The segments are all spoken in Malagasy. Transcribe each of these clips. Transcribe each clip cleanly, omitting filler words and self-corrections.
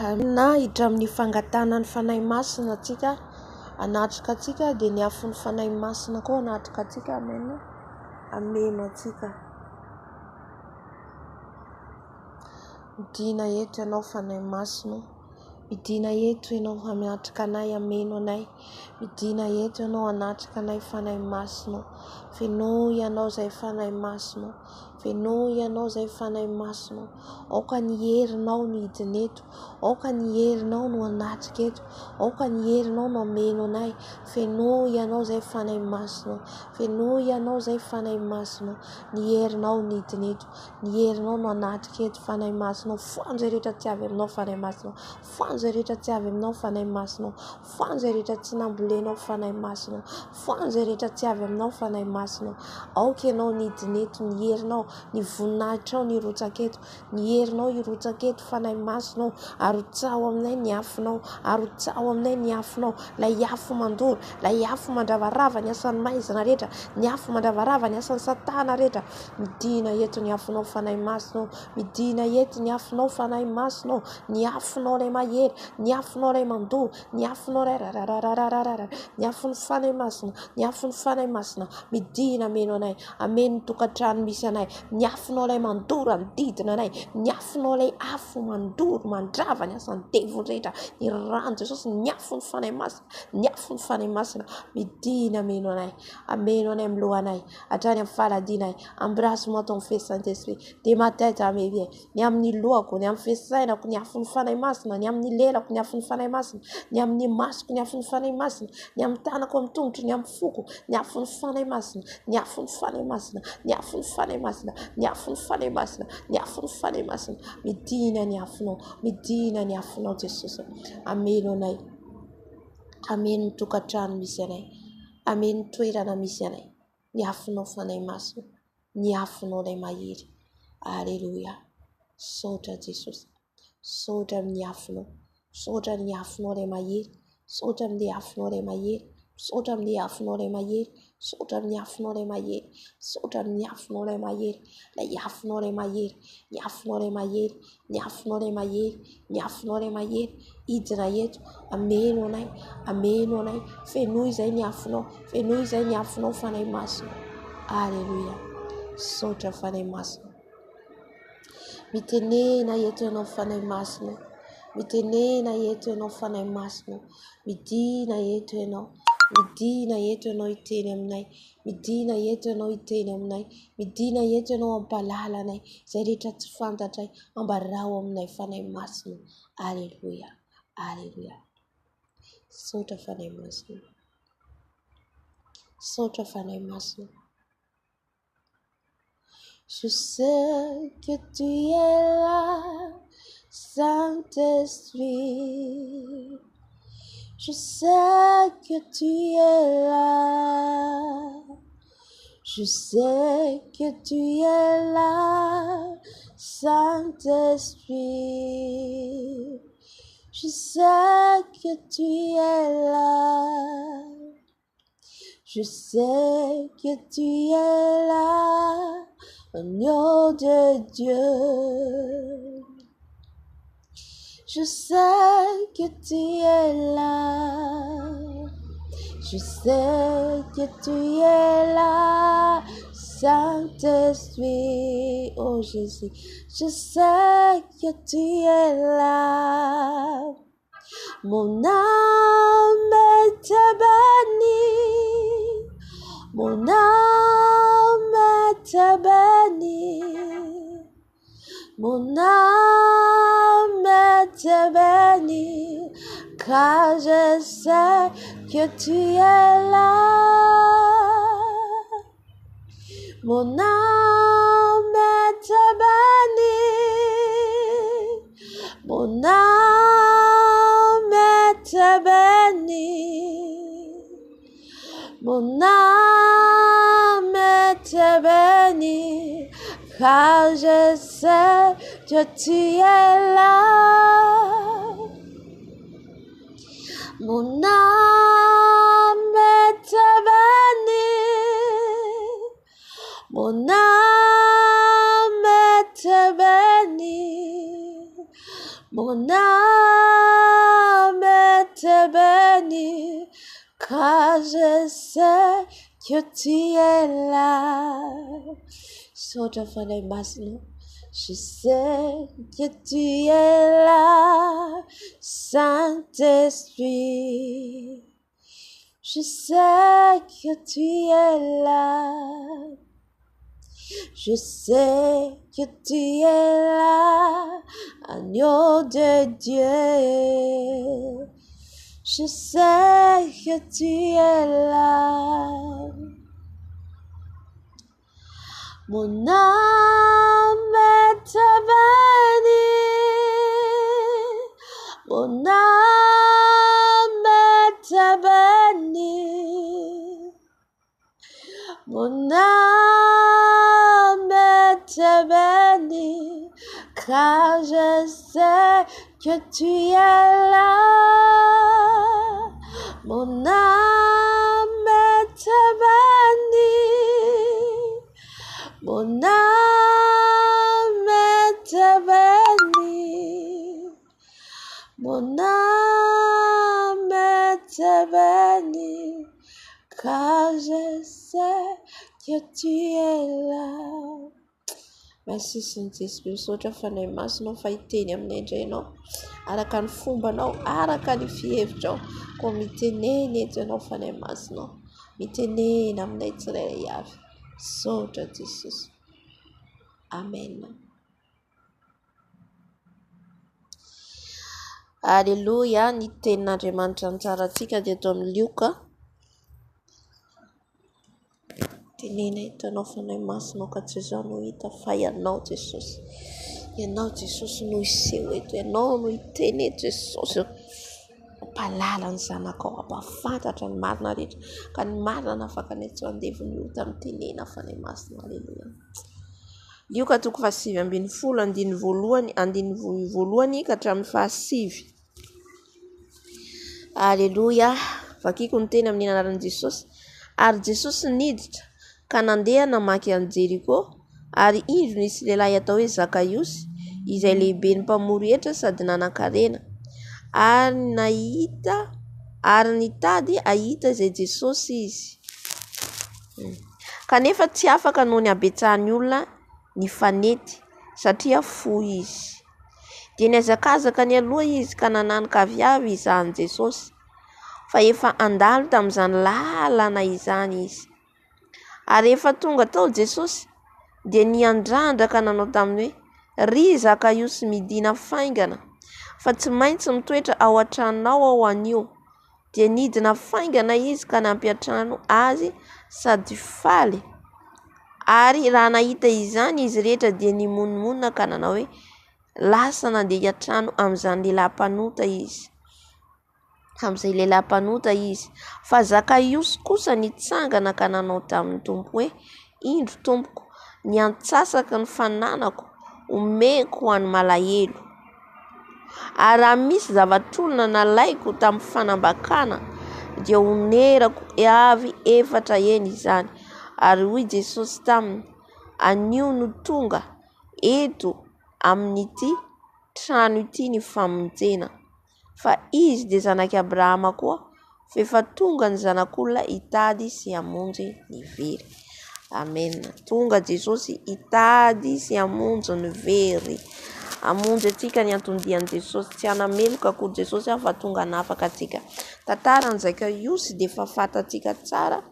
Voninahitra amin'ny fangatahana ny Fanahy Masina antsika hanatrika antsika dia ny afon'ny Fanahy Masina koa hanatrika antsika. Amen. Hameno antsika. Midina eto ianao Fanahy Masina o. Midina eto ianao hanatrika anay, hameno anay. Midina eto ianao hanatrika anay Fanahy Masina o. Fenoy ianao izay Fanahy Masina o. Fenoy ianao izay Fanahy Masina o. Aoka ny herinao no hidina eto. Aoka ny herinao no hanatrika eto. Aoka ny herinao no hameno anay. Fenoy ianao izay Fanahy Masina o. Fenoy ianao izay Fanahy Masina o. Ny herinao no hidina eto. Ny herinao no hanatrika eto Fanahy Masina o. Foano izay rehetra tsy avy aminao Fanahy Masina o. Foano izay rehetra tsy avy aminao Fanahy Masina o. Foano izay rehetra tsy nambolenao Fanahy Masina o. Foano izay rehetra tsy avy aminao Fanahy Masina o. Aoka ianao nidina eto, ny herinao, ny voninahitrao no hirotsaka eto, ny herinao hirotsaka eto Fanahy Masina o. Arotsaho aminay ny afonao, arotsaho aminay ny afonao, ilay afo mandoro, ilay afo mandravarava ny asan'ny maizina rehetra, ny afo mandravarava ny asan'ny satana rehetra. Midina eto ny afonao Fanahy Masina o, midina eto ny afonao Fanahy Masina o, ny afonao ilay mahery, ny afonao ilay mandoro, ny afonao ilay rarararararara, ny afon'ny Fanahy Masina, ny afon'ny Fanahy Masina, midina ameno anay, ameno ny tokantrano misy anay, ny afonao ilay mandoro hanodidina anay, ny afonao ilay afo mandoro mandrava ny asan'ny devoly rehetra, ny ran'i Jesosy, ny afon'ny Fanahy Masina, ny afon'ny Fanahy Masina, midina ameno anay, ameno anay amin'ny lohanay, hatrany amin'ny faladianay, embrasse-moi ton feu Saint-Esprit, de ma tête à mes pieds, ny amin'ny lohako, ny amin'ny fisainako, ny afon'ny Fanahy Masina, ny amin'ny lelako, ny afon'ny Fanahy Masina, ny amin'ny masoko, ny afon'ny Fanahy Masina, ny amin'ny tanako, amin'ny tongotro, ny amin'ny foko, ny afon'ny Fanahy Masina, ny afon'ny Fanahy Masina, ny afon'ny Fanahy Masina, ny afon'ny Fanahy Masina, ny afon'ny Fanahy Masina, midina ny afonao, midina ny afonao Jesosy, ameno anay, ameno ny tokantrano misy anay, ameno ny toerana misy anay, ny afonao Fanahy Masina. Ny afonao ilay mahery. Aleloia. Misaotra Jesosy. Misaotra amin'ny afonao. Misaotra ny afonao ilay mahery. Misaotra amin'ny afonao ilay mahery. Misaotra amin'ny afonao ilay mahery. Misaotra amin'ny afonao ilay mahery. Misaotra amin'ny afonao ilay mahery. Ilay afonao ilay mahery. Ny afonao ilay mahery. Ny afonao ilay mahery. Ny afonao ilay mahery. Hidina eto. Hameno anay. Hameno anay. Fenoy izay ny afonao. Fenoy izay ny afonao Fanahy Masina. Aleloia. Misaotra Fanahy Masina. Mitenena eto ianao Fanahy Masina. Mitenena eto ianao Fanahy Masina. Midina eto ianao. Midina eto ianao hiteny aminay. Midina eto ianao hiteny aminay. Midina eto ianao hampahalala anay izay rehetra tsy fantatray. Ambarao aminay Fanahy Masina. Aleloia. Aleloia. Misaotra Fanahy Masina. Misaotra Fanahy Masina. Je sais que tu es là, Saint-Esprit. Je sais que tu es là. Je sais que tu es là, Saint-Esprit. Je sais que tu es là. Je sais que tu es là, agneau de Dieu. Je sais que tu es là. Je sais que tu es là, Saint-Esprit, oh Jésus. Je sais que tu es là. Mon âme est bénie. Mon âme est bénie. Mon âme est bénie, car je sais que tu es là. Mon âme est bénie. Mon âme est bénie. Mon âme est bénie, car je sais que tu es là. Mon âme est bénie. Mon âme est bénie. Mon âme Car je sais que tu es là. Misaotra Fanahy Masina. Je sais que tu es là, Saint-Esprit. Je sais que tu es là. Je sais que tu es là, agneau de Dieu. Je sais que tu es là. Mon âme te bénit. Mon âme te bénit. Mon âme te bénit, car je sais que tu es là. Mon âme te bénit. Mon âme te bénit. Mon âme te bénit, car je sais que tu es là. Merci Saint-Esprit, misaotra Fanahy Masina fa hiteny aminay indray Ianao, araka ny fombanao, araka ny fihevitrao. Koa mitenena eto Ianao Fanahy Masina, mitenena aminay tsirairay avy. Misaotra Jesosy. Amen. Aleloia, ny tenin'Andriamanitra nitsara antsika dia eto amin'ny Lioka. Tenena eto Ianao Fanahy Masina ka tsy izaho no hita fa Ianao Jesosy. Ianao Jesosy no hiseho eto, Ianao no hiteny eto Jesosy ô. Hampahalala ny zanakao, hampahafantatra ny marina rehetra ka ny marina hanafaka anay tsy ho andevon'ny ota. Mitenena Fanahy Masina, aleloia. Lioka toko fahasivy ambin'ny folo andininy voalohany, andininy voalohany ka hatramin'ny fahasivy. Aleloia! Vakiko ny teny amin'ny anaran'i Jesosy. Ary Jesosy niditra ka nandeha namaky an'i Jeriko, ary indro nisy lehilahy atao hoe Zakaiosy, izay lehiben'ny mpamory hetra sady nanan-karena, ary nahita ary nitady hahita izay Jesosy izy. Kanefa tsy afaka noho ny habetsahan'ny olona nifanety, satria fohy izy. Dia nihazakazaka nialoha izy ka nananika aviavy hizaha an'i Jesosy, fa efa handalo tamin'izany lalana izany izy. Ary rehefa tonga tao Jesosy, dia niandrandra ka nanao taminy hoe, Ry Zakaiosy, midìna faingana, fa tsy maintsy mitoetra ao an-tranonao aho anio. Dia nidina faingana izy ka nampiantrano azy sady faly. Ary raha nahita izany izy rehetra dia nimonomonona ka nanao hoe, Lasa nandeha hiantrano amin'izany lehilahy mpanota izy. Amin'izay lehilahy mpanota izy. Fa Zakaiosy kosa nitsangana ka nanao tamin'ny Tompo hoe, Indro, Tompoko, ny antsasaky ny fananako omeko ho an'ny malahelo. Ary raha misy zavatr'olona nalaiko tamin'ny fanambakana, dia honerako avy efatra heny izany. Ary hoy Jesosy taminy, Anio no tonga eto amin'ity trano ity ny famonjena. Fa izy dia zanak'i Abrahama koa, fa efa tonga ny Zanak'olona hitady sy hamonjy ny very. Amena. Tonga Jesosy hitady sy hamonjy ny very. Hamonjy antsika ny anton-dian'i Jesosy. Tsy hanameloka akory Jesosy fa tonga hanafaka antsika. Tantaran'i Zakaiosy dia efa fantatsika tsara,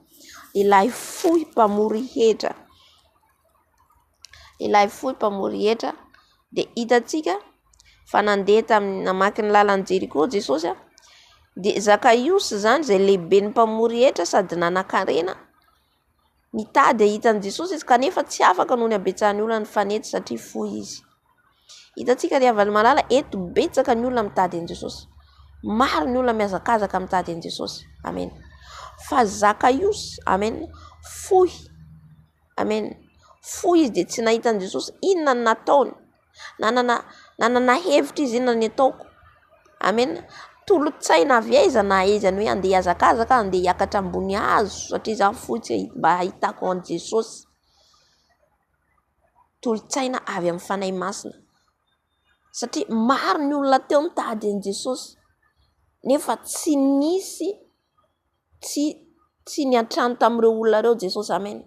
ilay fohy mpamory hetra. Ilay fohy mpamory hetra dia hitantsika fa nandeha tamin'ny namaky ny lalan'i Jeriko Jesosy dia Zakaiosy izany izay lehiben'ny mpamory hetra sady nanan-karena, nitady hahita an'i Jesosy izy kanefa tsy afaka noho ny habetsahan'ny olona nifanety satria fohy izy. Hitantsika ry havana malala, eto betsaka ny olona mitady an'i Jesosy. Maro ny olona mihazakazaka mitady an'i Jesosy. Amen. Fa Zakaiosy, amen, fohy. Amen. Fohy izy dia tsy nahita an'i Jesosy. Inona no nataony? Nanana nanana hevitra izy inona ny ataoko. Amen. Tolo-tsaina avy aiza na aiza ny hoe andeha hihazakazaka, andeha hiakatra ambony hazo satria izaho fohy tsy mba hahitako an'i Jesosy. Tolo-tsaina avy amin'ny Fanahy Masina. Satria maro ny olona teo nitady an'i Jesosy nefa tsy nisy. Tsy tsy niantrano tamin'ireo olona ireo Jesosy. Amen.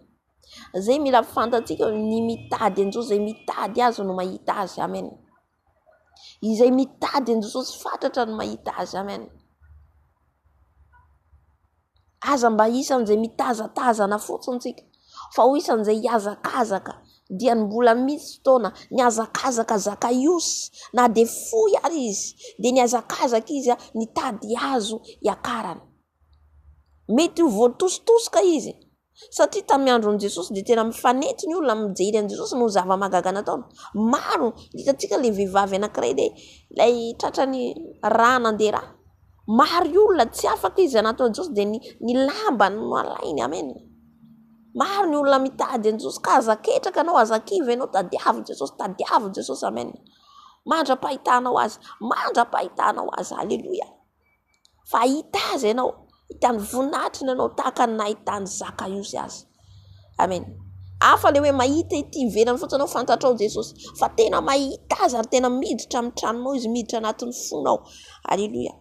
Zay mila fantatsika ny mitady an'i Jesosy, izay mitady azy no mahita azy. Amen. Izay mitady an'i Jesosy fatratra no mahita azy. Amen. Aza mba isan'izay mitazatazana fotsiny tsika fa ho isan'izay hihazakazaka dia ny mbola misy fotoana nihazakazaka Zakaiosy na dia fohy ary izy dia nihazakazaka izy nitady hazo hiakarana. Mety ho voatositosika izy satria tamin'ny andron'i Jesosy dia tena mifanety ny olona mijery an'i Jesosy noho ny zava-mahagaga nataony. Maro, hitantsika ilay vehivavy anankiray ilay ilay tratran'ny rà nandeha rà. Maro olona tsy afaka izy hanatona an'i Jesosy dia ny ny lambany no alainy, amen. Maro ny olona mitady an'i Jesosy ka aza ketraka anao, aza kivy ianao, tadiavo Jesosy, tadiavo Jesosy, amen. Mandra-pahitanao azy, mandra-pahitanao azy, aleloia. Fa hahita azy ianao, hita ny voninahitriny ianao tahaka ny nahitan'i Zakaiosy azy. Amen. Hafa le hoe mahita ety ivelany fotsiny anao fantatrao Jesosy fa tena mahita azy ary tena miditra amin'ny tranonao izy, miditra anatin'ny fonao. Aleloia.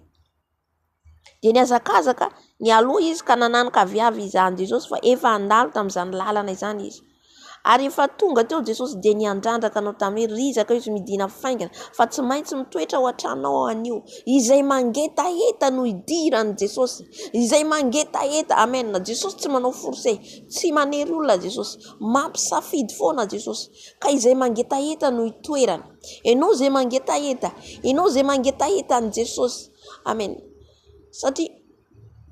Dia nihazakazaka nialoha izy ka nananika aviavy hizaha an'i Jesosy fa efa handalo tamin'izany lalana izany izy. Ary rehefa tonga teo Jesosy dia niandrandra ka nanao taminy hoe, Ry Zakaiosy, midìna faingana, fa tsy maintsy mitoetra ao an-tranonao aho anio. Izay mangetaheta no idiran'i Jesosy. Izay mangetaheta. Amen. Jesosy tsy manao force. Tsy manery olona Jesosy. Mampisafidy foana Jesosy. Ka izay mangetaheta no itoerany. Ianao izay mangetaheta. Ianao izay mangetaheta an'i Jesosy. Amen. Satria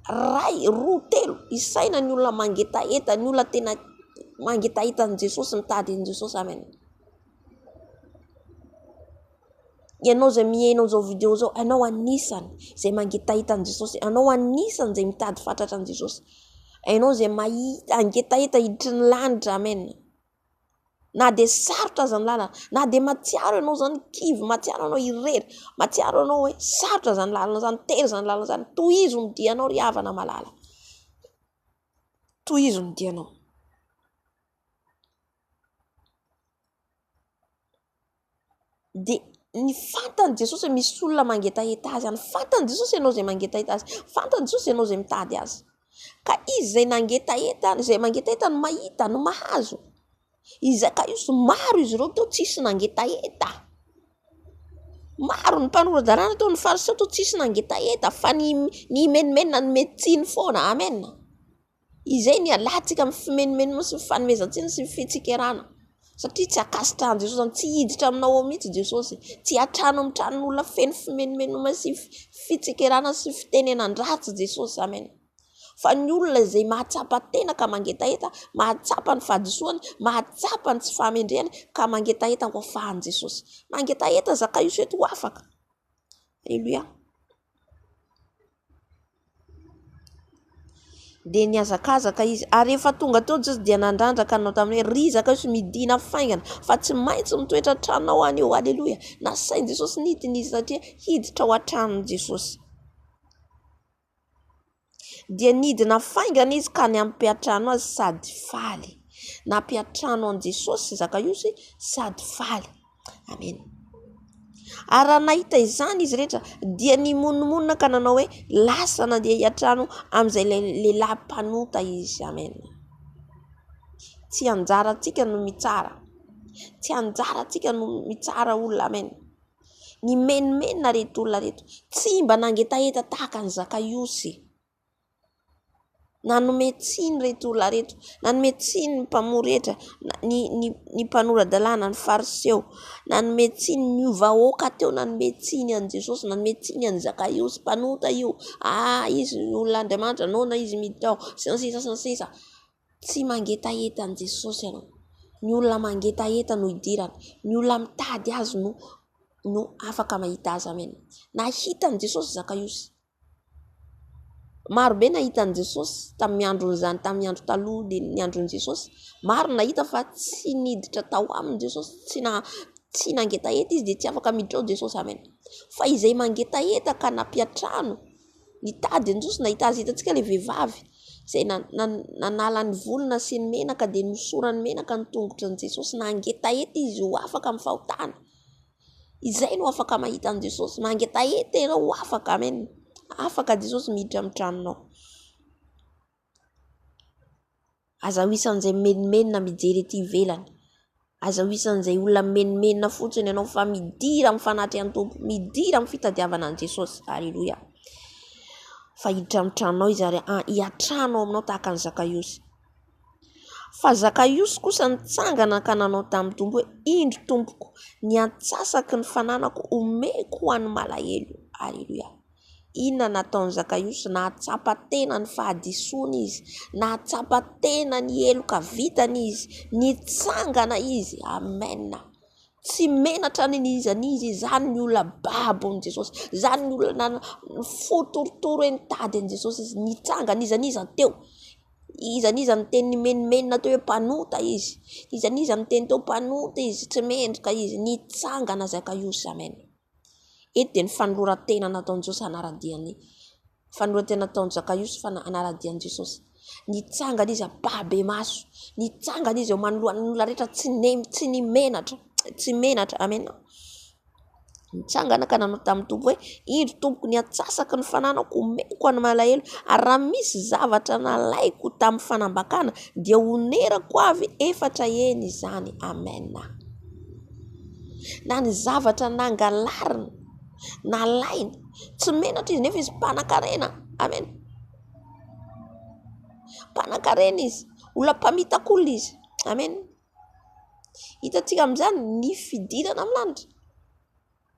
Ray, roa, telo, isaina ny olona mangetaheta, ny olona tena mangetaheta an'i Jesosy, mitady an'i Jesosy, amen. Ianao izay mihaino an'izao video izao, ianao anisany izay mangetaheta an'i Jesosy, ianao anisany izay mitady fatratra an'i Jesosy, ianao izay mahita, hangetaheta hiditry ny lanitra, amen. Na dia sarotra aza ny lalana, na dia mahatsiaro ianao izany kivy, mahatsiaro ianao irery, mahatsiaro ianao hoe sarotra izany lalana izany, tery izany lalana izany, tohizo ny dianao ry havana malala, tohizo ny dianao. Dia ny fantan'i Jesosy hoe misy olona mangetaheta azy any, fantan'i Jesosy ianao izay mangetaheta azy, fantan'i Jesosy ianao izay mitady azy. Ka izy izay nangetaheta, izay mangetaheta no mahita, no mahazo. I Zakaiosy, maro izy ireo teo tsisy nangetaheta. Maro ny mpanora-dalàna teo, ny fariseo teo tsisy nangetaheta fa ny ny himenomenona no mety tsiny foana. Amen. Izay ny hialantsika amin'ny fimenomenona sy ny fanomezan-tsiny sy ny fitsikerana. Satria tsy ankasitrahan'i Jesosy izany, tsy hiditra aminao ao mihitsy Jesosy. Tsy hiantrano amin'ny tranon'olona feno fimenomenona sy fitsikerana sy fitenenan-dratsy Jesosy. Amen. Fa ny olona izay mahatsapa tena ka mangetaheta, mahatsapa ny fahadisoany, mahatsapa ny tsy fahamendrehany ka mangetaheta ho afahan'i Jesosy. Mangetaheta Zakaiosy eto ho afaka. Alléluia. Dia nihazakazaka izy, ary rehefa tonga teo Jesosy dia nandrandra ka nanao taminy hoe, Ry Zakaiosy, midìna faingana, fa tsy maintsy mitoetra an-tranonao any eo. Aleloia! Nasain'i Jesosy nidina izy satria hiditra ao an-tranon'i Jesosy. Dia nidina faingana izy ka nampiantrano azy sady faly. Nampiantrano an'i Jesosy Zakaiosy sady faly. Amena. Ary raha nahita izany izy rehetra dia nimonomonona ka nanao hoe, Lasa nandeha hiantrano amin'izay lehilahy mpanota izy. Amena. Tsy anjarantsika no mitsara. Tsy anjarantsika no mitsara olona. Amena. Nimenomenona ireto olona ireto. Tsy mba nangetaheta tahaka an'i Zakaiosy. Nanome tsiny ireto olona ireto, nanome tsiny ny mpamory hetra, ny ny ny mpanora-dalàna, ny fariseo, nanome tsiny ny vahoaka teo, nanome tsiny an'i Jesosy, nanome tsiny an'i Zakaiosy, mpanota io, ah izy olon'Andriamanitra, noana izy miditra ao, sy ny sisa sy ny sisa. Tsy mangetaheta an'i Jesosy ianao. Ny olona mangetaheta no idirany, ny olona mitady azy no no afaka mahita azy, amena. Nahita an'i Jesosy Zakaiosy. Maro be nahita an'i Jesosy tamin'ny andron'izany, tamin'ny andro taloha dia ny andron'i Jesosy. Maro nahita fa tsy niditra tao aminy Jesosy, tsy na tsy nangetaheta izy dia tsy afaka miditra ao Jesosy. Amen. Fa izay mangetaheta ka nampiantrano, nitady an'i Jesosy, nahita azy, hitantsika ilay vehivavy izay nanala ny volony nasiany menaka dia nosorany menaka ny tongotran'i Jesosy, nangetaheta izy ho afaka amin'ny fahotana. Izay no afaka mahita an'i Jesosy. Mangetaheta ianao ho afaka. Amen. Afaka Jesosy miditra amin'ny tranonao. Aza ho isan'izay mimenomenona mijery ety ivelany. Aza ho isan'izay olona mimenomenona fotsiny ianao fa midira amin'ny fanatrehan'ny Tompo, midira amin'ny fitadiavana an'i Jesosy. Aleloia. Fa hiditra amin'ny tranonao izy ary hiatrano ao aminao tahaka an'i Zakaiosy. Fa Zakaiosy kosa nitsangana ka nanao tamin'ny Tompo hoe, Indro Tompoko, ny antsasaky ny fananako omeko ho an'ny malahelo. Aleloia. Inona nataon'i Zakaiosy? Nahatsapa tena ny fahadisoany izy. Nahatsapa tena ny heloka vitany izy. Nitsangana izy. Amen. Tsy menatra ny n'iza n'iza izy. Izany ny olona babon'i Jesosy. Izany ny olona fo torotoro hoe nitady an'i Jesosy izy. Nitsangana iza n'iza teo. Iza n'iza niteny nimenomenona teo hoe mpanota izy. Iza n'iza niteny teo mpanota izy, tsy mendrika izy. Nitsangana Zakaiosy. Amen. Eto dia ny fanoloran-tena nataon'i Jesosy hanara-dia ny fanoloran-tena nataon'i Zakaiosy fa hanara-dia an'i Jesosy. Nitsangana izy ampahibemaso, nitsangana izy eo manoloan'ny olona rehetra tsy nem- tsy nimenatra, tsy menatra. Amena. Nitsangana ka nanao tamin'ny Tompo hoe, Indro Tompoko, ny antsasaky ny fananako omeko an'ny malahelo, ary raha misy zavatra nalaiko tamin'ny fanambakana dia honerako avy efatra heny izany. Amena. Na ny zavatra nangalarina, nalaina. Tsy menatra izy nefa izy mpanankarena. Amen. Mpanankarena izy, olona mpamitak'olona izy. Amen. Hitantsika amin'izany ny fidirana amin'ny lanitra.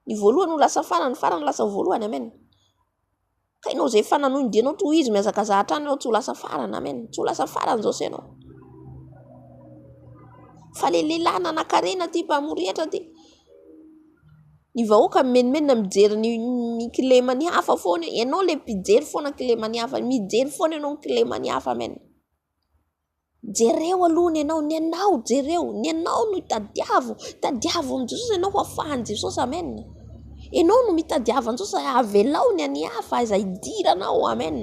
Ny voalohany ho lasa farany, ny farany lasa voalohany. Amen. Ka ianao izay efa nanohy ny dianao tohizo mihazakazaha hatrany ianao tsy ho lasa farany. Amen. Tsy ho lasa farany izao sy ianao. Fa le lehilahy nanankarena ty mpamory hetra ty. Ny vahoaka mimenomenona mijery ny ny kileman'ny hafa foana. Ianao le mpijery foana kileman'ny hafa. Mijery foana ianao ny kileman'ny hafa. Amen. Jereo aloha ny anao, ny anao jereo, ny anao no tadiavo, tadiavo amin'i Jesosy ianao ho afahan'i Jesosy, amen. Ianao no mitadiava an'i Jesosy, avelao ny an'ny hafa, aiza hidiranao, amen.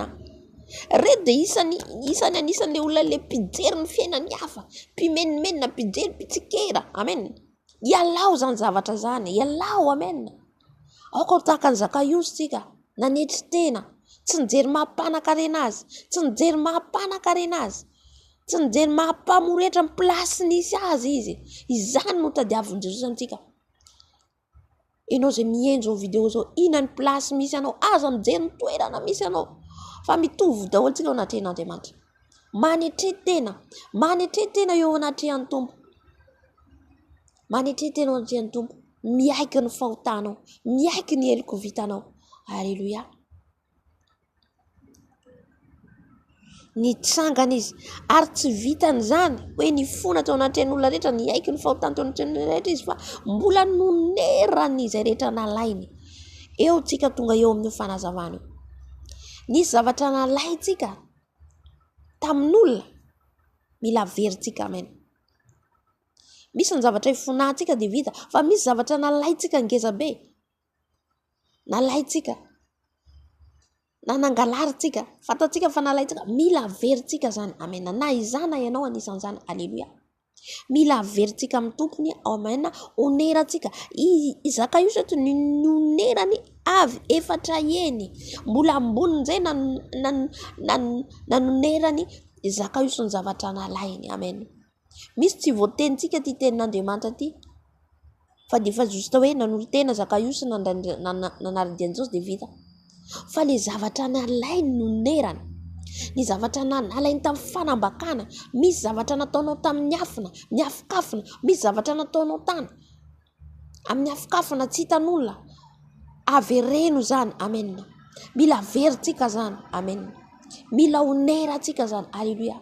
Reto dia isany, isany anisan'ilay olona ilay mpijery ny fiainan'ny hafa, mpimenomenona, mpijery, mpitsikera, amen. Ialao izany zavatra izany, ialao, amen. Aoka ho tahaka an'i Zakaiosy isika, nanetry tena, tsy nijery maha mpanankarena azy, tsy nijery maha mpanankarena azy, tsy nijery maha mpamoretra ny place nisy azy izy. Izany no tadiavin'i Jesosy amintsika. Ianao izay mihaino izao video izao, inona ny place misy anao? Aza mijery ny toerana misy anao fa mitovy daholo tsika eo anatrehan'Andriamanitra. Manetre tena, manetre tena eo anatrehan'ny Tompo. Manetre tena eo anatrehan'ny Tompo. Miaiky ny fahotanao, miaiky ny heloka vitanao. Aleloia. Nitsangana izy ary tsy vitan'izany hoe nifona teo anatrehan'ny olona rehetra, niaiky ny fahotany teo anatrehan'ny olona rehetra izy fa mbola nonerany izay rehetra nalainy. Eo tsika tonga eo amin'io fanazavana io. Nisy zavatra nalaintsika tamin'olona, mila averintsika amen. Misy ny zavatra ifonantsika dia vita fa misy zavatra nalaintsika ngeza be. Nalaintsika na nangalarintsika, fantatsika fa nalaintsika, mila averintsika izany. Amena. Na izaho na ianao anisan'izany. Aleloia. Mila averintsika amin'ny Tompony. Amena. Onerantsika. I Zakaiosy eto ny nonerany avy efatra heny. Mbola ambonin'izay nanonerany Zakaiosy ny zavatra nalainy. Amena. Misy tsy voatenintsika ity tenin'Andriamanitra ity fa dia efa juste hoe nanolo-tena Zakaiosy nanara-dia an'i Jesosy dia vita. Fa ilay zavatra nalainy nonerana, ny zavatra nalainy tamin'ny fanambakana, misy zavatra nataonao tamin'ny afina, miafokafona, misy zavatra nataonao tany amin'ny afokafona tsy hitan'olona, avereno izany, amen. Mila averintsika izany, amen. Mila onerantsika izany, aleloia.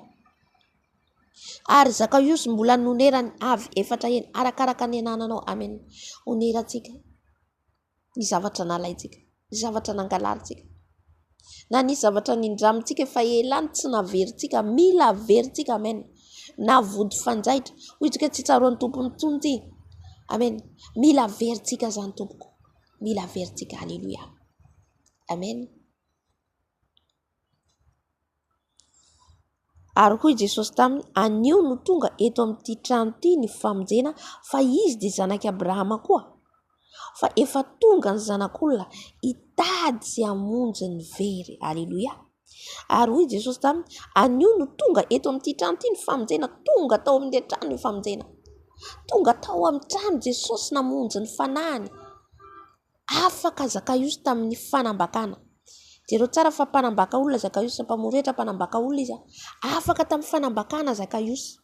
Ary Zakaiosy mbola nonerany avy efatra heny arakaraka ny anananao. Amen. Onerantsika ny zavatra nalaintsika, ny zavatra nangalarintsika. Na nisy zavatra nindramintsika efa ela any tsy naverintsika, mila averintsika. Amen. Na vody fanjaitra, hoy tsika tsy tsaroan'ny tompony intsony ity. Amen. Mila averintsika izany tompoko. Mila averintsika. Aleloia. Amen. Ary hoy Jesosy taminy, Anio no tonga eto amin'ity trano ity ny famonjena, fa izy dia zanak'i Abrahama koa. Fa efa tonga ny Zanak'olona hitady sy hamonjy ny very. Aleloia! Ary hoy Jesosy taminy, Anio no tonga eto amin'ity trano ity ny famonjena. Tonga tao amin'ilay trano ny famonjena. Tonga tao amin'ny trano Jesosy namonjy ny fanahiny. Afaka Zakaiosy tamin'ny fanambakana. Jereo tsara fa mpanambaka olona Zakaiosy, mpamory hetra mpanambaka olona izy. Afaka tamin'ny fanambakana Zakaiosy.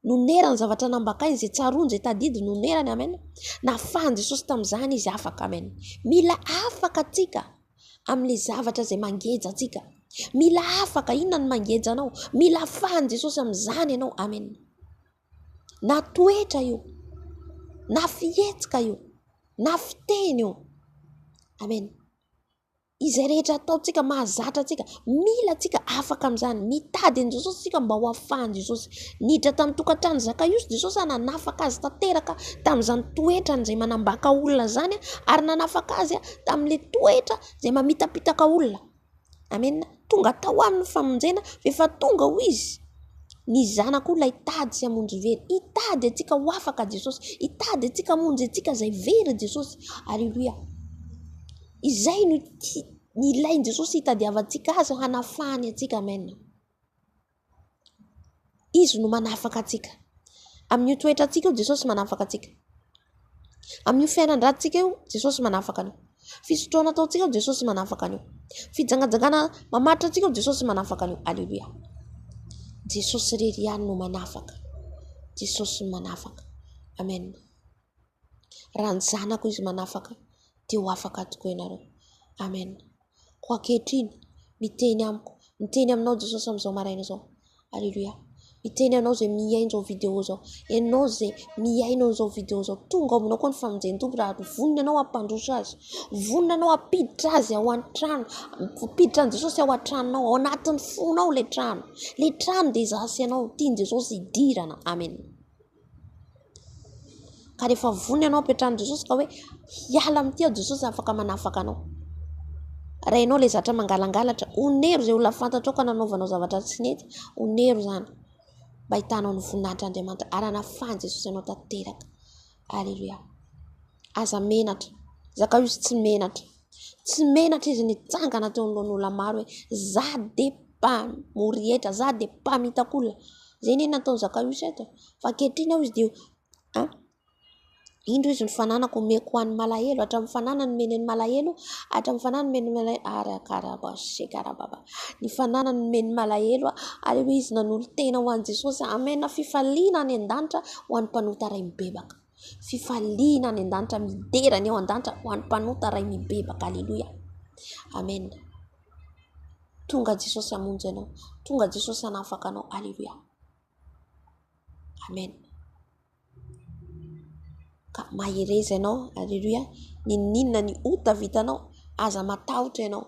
Nonerany zavatra nambakainy, izay tsaroany, izay tadidiny, nonerany, amen. Nafahan'i Jesosy tamin'izany izy afaka, amen. Mila afaka antsika amin'ilay zavatra izay mangeja antsika. Mila afaka, inona no mangeja anao? Mila afahan'i Jesosy amin'izany ianao, amen. Na toetra io, na fihetsika io, na fiteny io, amen. Izay rehetra ataontsika mahazatra antsika, mila antsika afaka amin'izany. Mitady an'i Jesosy isika mba ho afahan'i Jesosy. Niditra tamin'ny tokantranon'i Zakaiosy Jesosy ary nanafaka azy tanteraka tamin'izany toetrany izay manambaka olona izany ary nanafaka azy tamin'ilay toetra izay mamitapitaka olona. Amena. Tonga tao aminy ny famonjena, efa tonga hoy izy. Ny zanak'olona hitady sy hamonjy very. Hitady antsika ho afaka Jesosy. Hitady antsika hamonjy antsika izay very Jesosy. Aleloia. Izay no ilain'i Jesosy hitadiavantsika azy hanafahany antsika. Amen. Izy no manafaka antsika. Amin'io toetrantsika io Jesosy manafaka antsika. Amin'io fiainan-dratsika io Jesosy manafaka anao. Fisotroana ataontsika io Jesosy manafaka an'io. Fijangajangana mamaritra antsika io Jesosy manafaka an'io. Aleloia. Jesosy irery ihany no manafaka. Jesosy no manafaka. Amen. Raha ny zanako izy manafaka dia ho afaka tokoa ianareo. Amen. Koa ankehitriny, miteny amiko, miteny aminao Jesosy amin'izao maraina izao. Aleloia. Miteny anao izay mihaino izao video izao. Ianao izay mihaino an'izao video izao. Tonga ao aminao koa ny famonjen'ny Tompo raha vonona ianao hampandroso azy. Vonona ianao hampiditra azy ao an-trano. Hampiditra an'i Jesosy ao an-tranonao, ao anatin'ny fonao ilay trano. Ilay trano dia izaho sy ianao tian'i Jesosy hidirana. Amen. Ka rehefa vonona ianao ampiantrano Jesosy ka hoe hiala amin'ity aho Jesosy afaka manafaka anao. Raha ianao ilay zatra mangalangalatra, onero izay olona fantatrao ka nanaovanao zavatra tsy nety, onero izany mba hitanao ny voninahitr'Andriamanitra ary hanafahan'i Jesosy anao tanteraka. Aleloia. Aza menatra. Zakaiosy tsy menatra. Tsy menatra izy nitsangana teo anoloan'olona maro hoe za dia mpamory hetra, za dia mpamitaka olona. Izay anie nataon'i Zakaiosy eto. Fa ankehitriny aho izy dia an, indro izy ny fananako omeko ho an'ny malahelo, hatramin'ny fananany nomeny an'ny malahelo, hatramin'ny fananany nomeny ny malahelo, arakarabashekarababa. Ny fananany nomeny ny malahelo, ary hoy izy nanolo-tena ho an'i Jesosy. Amen, fifaliana any an-danitra ho an'ny mpanota iray mibebaka. Fifaliana any an-danitra, midera ny ao an-danitra ho an'ny mpanota iray mibebaka. Aleloia. Amen. Tonga Jesosy hamonjy anao. Tonga Jesosy hanafaka anao. Aleloia. Amen. Ka mahereza ianao. Aleloia. N'inon'inona ny ota vitanao, aza matahotra ianao.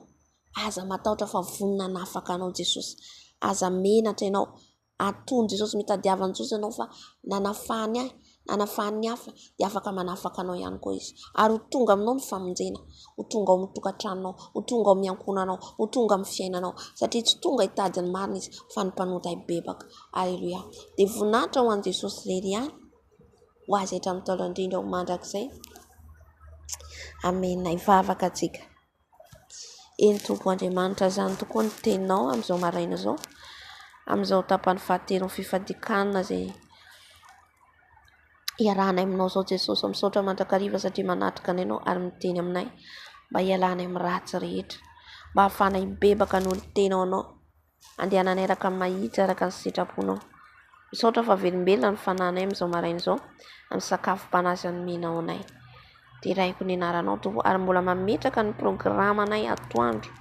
Aza matahotra fa vonona hanafaka anao Jesosy. Aza menatra ianao. Atony Jesosy, mitadiava an'i Jesosy ianao fa nanafahany ahy, nanafahany ny hafa, dia afaka manafaka anao ihany koa Izy. Ary ho tonga aminao ny famonjena, ho tonga ao amin'ny tokantranonao, ho tonga ao amin'ny ankohonanao, ho tonga amin'ny fiainanao, satria tsy tonga hitady ny marina Izy fa ny mpanota hibebaka. Aleloia. Dia voninahitra ho an'i Jesosy irery ihany, ho azy hatramin'ny taona indrindra ho mandrakizay. Amena. Hivavaka antsika. Eny Tompo Andriamanitra, izany tokoa ny teninao amin'izao maraina izao, amin'izao tapany fahatelo ny fifadian-kanina izay iarahanay aminao izao Jesosy. Misaotra mandrakariva satria manatrika anay Ianao ary miteny aminay mba hialanay amin'ny ratsy rehetra, mba hahafahanay mibebaka noho ny tena ao Anao. Andehananay araka ny mahitsy araka ny sitraponao. Misaotra fa velombelona ny fanahinay amin'izao maraina izao amin'ny sakafom-panahy izay nomenao anay. Deraiko ny anaranao Tompo ary mbola mametraka ny programanay atoandro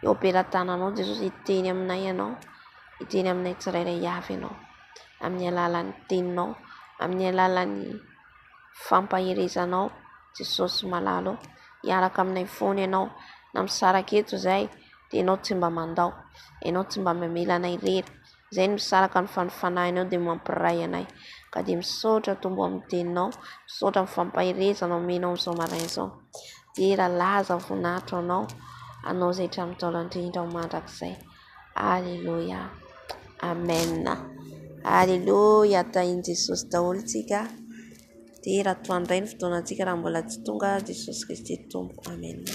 eo am-pelatananao Jesosy hiteny aminay Ianao, hiteny aminay tsirairay avy Ianao amin'ny alalan'ny teninao, amin'ny alalan'ny fampaherezanao Jesosy malala ô. Hiaraka aminay foana Ianao na misaraka eto izahay dia Ianao tsy mba mandao, Ianao tsy mba mamela anay irery. Izay no misaraka ny fanofanahinao dia mampiray anay. Ka dia misaotra Tompo amin'ny teninao, misaotra amin'ny fampaherezana omenao amin'izao maraina izao. Dera, laza, voninahitra ho Anao, Anao izay hatramin'ny taona indrindra ho mandrakizay. Aleloia. Amen. Aleloia. Tahin'i Jesosy daholo tsika. Dera, atoandro indray ny fotoanantsika raha mbola tsy tonga Jesosy Kristy Tompo. Amen.